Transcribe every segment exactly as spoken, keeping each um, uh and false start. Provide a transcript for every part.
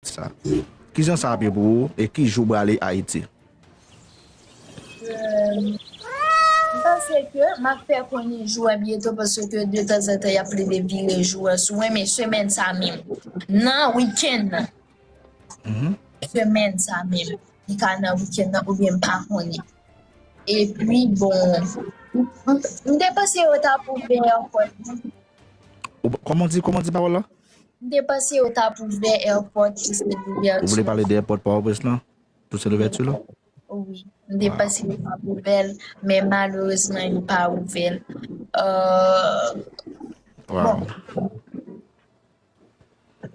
sa. Kijan sa ap ye pou ou e ki jou w prale Ayiti? Euh, m panse ke m ap fè konnen jou a byento paske de tanzantan y ap plede vire jou a sou mwen, men semèn sa menm, nan wikenn nan, Mhm. semèn sa menm, li ka nan wikenn nan oubyen m pa konnen. Epi, bon, m m- m te panse yo t ap ouvè ankò. Ou- Comment on dit, comment on dit parole là? M te panse yo t ap ouvè airport pou se Vous voulez parler de l'airport Port-au-Prince là? Pour cette ouverture là? Wi. M te panse yo t ap ouvè l, men malerezman yo pa ouvè l. Euh, Wow.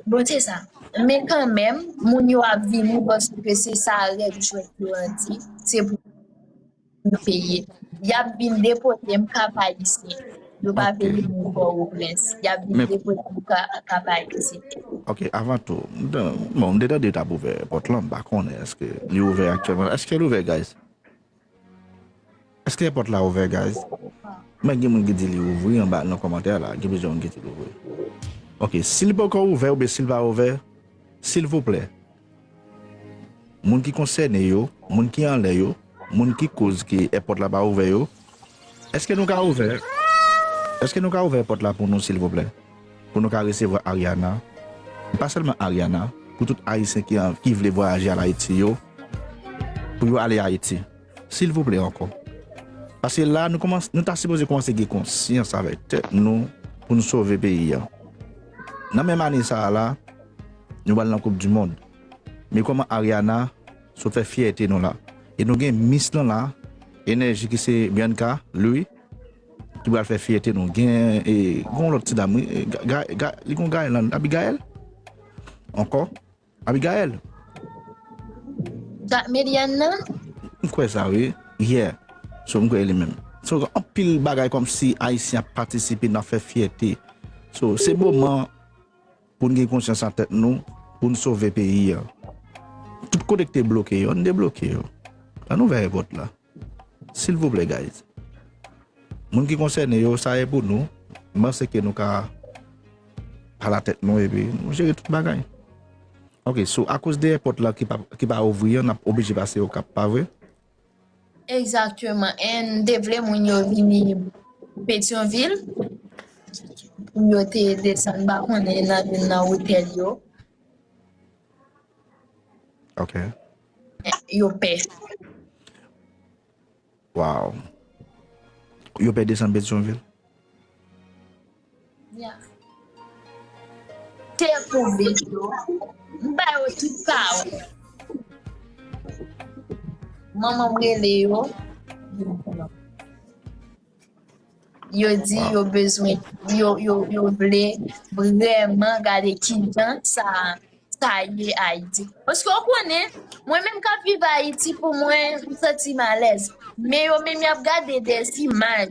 Bon, se sa. Men kanmenm, moun yo ap vini paske se sa règ jwèt yo an di. Se pou yo peye. Y ap vin depote m Kap Ayisyen. Yo pa vle moun Pòtoprens. Y ap vin depote m Kap Ayisyen. Ok, avan tou, bon, m te tande yo t ap ouvè pòt lan, m pa konnen èske li ouvè aktyèlman. Èske l ouvè, guys? Èske pòt la ouvè, guys? Men gen moun ki di li ouvri anba nan kòmantè la, gen plizyè moun ki di li ouvri. Ok, si li poko ouvè oubyen si l pa ouvè, silvouplè, moun ki konsène yo, moun ki anlè yo, moun ki koz ke èpòt la pa ouvè yo, èske nou ka ouvè? Èske nou ka ouvè pòt la pou nou, silvouplè? Pou nou ka resevwa Ariana? Pa sèlman Ariana, pou tout Ayisyen ki, an- ki vle vwayaje al Ayiti yo, pou yo ale Ayiti. Silvouplè ankò. Paske la, nou kòmanse, nou ta sipoze kòmanse gen konsyans avèk tèt nou pou nou sove peyi a. Nan menm ane sa a la, nou pral nan Koup di Mond. Men kòman Ariana sot fè fyète nou la. E nou gen Miss lan la, Enèji ki se Bianca Louis, ki pral fè fyète nou. Gen, e, gen yon lòt ti dam, wi, e, Ga- Ga- Ga- li gen yon Gaël, Abigail? Ankò? Abigail? Dak Median nan? M kwè sa, wi. Yeah. So, m kwè li menm. So, anpil bagay kòmsi Ayisyen ap patisipe nan fè fyète. So, se moman pou n gen konsyans an tèt nou, pou n sove peyi a. Tout kote ki te bloke yo, n debloke yo. Ann ouvè èpòt la. Silvouplè, guys. Moun ki konsène yo, sa e pou nou. M panse ke nou ka pale a tèt nou epi nou jere tout bagay. Ok, so, akoz de èpòt la ki pa, ki pa ouvri an, n ap oblije pase Okap, pa vre? Egzakteman. And te vle moun yo vini Petyonvil. Pou yo te desann, m pa konnen, nan youn nan otèl yo. Ok. Yo pè. Wow. Yo pè desann Petyonvil? Yeah. Te kouve yo. M ba yo tout pawòl. Manman m rele yo. Yo di yo bezwen, yo, yo, yo vle vrèman gade kijan sa, sa ye Ayiti. Paske w konnen, mwen menm k ap viv Ayiti, pou mwen, m santi m alèz. Men yo menm y ap gade de imaj.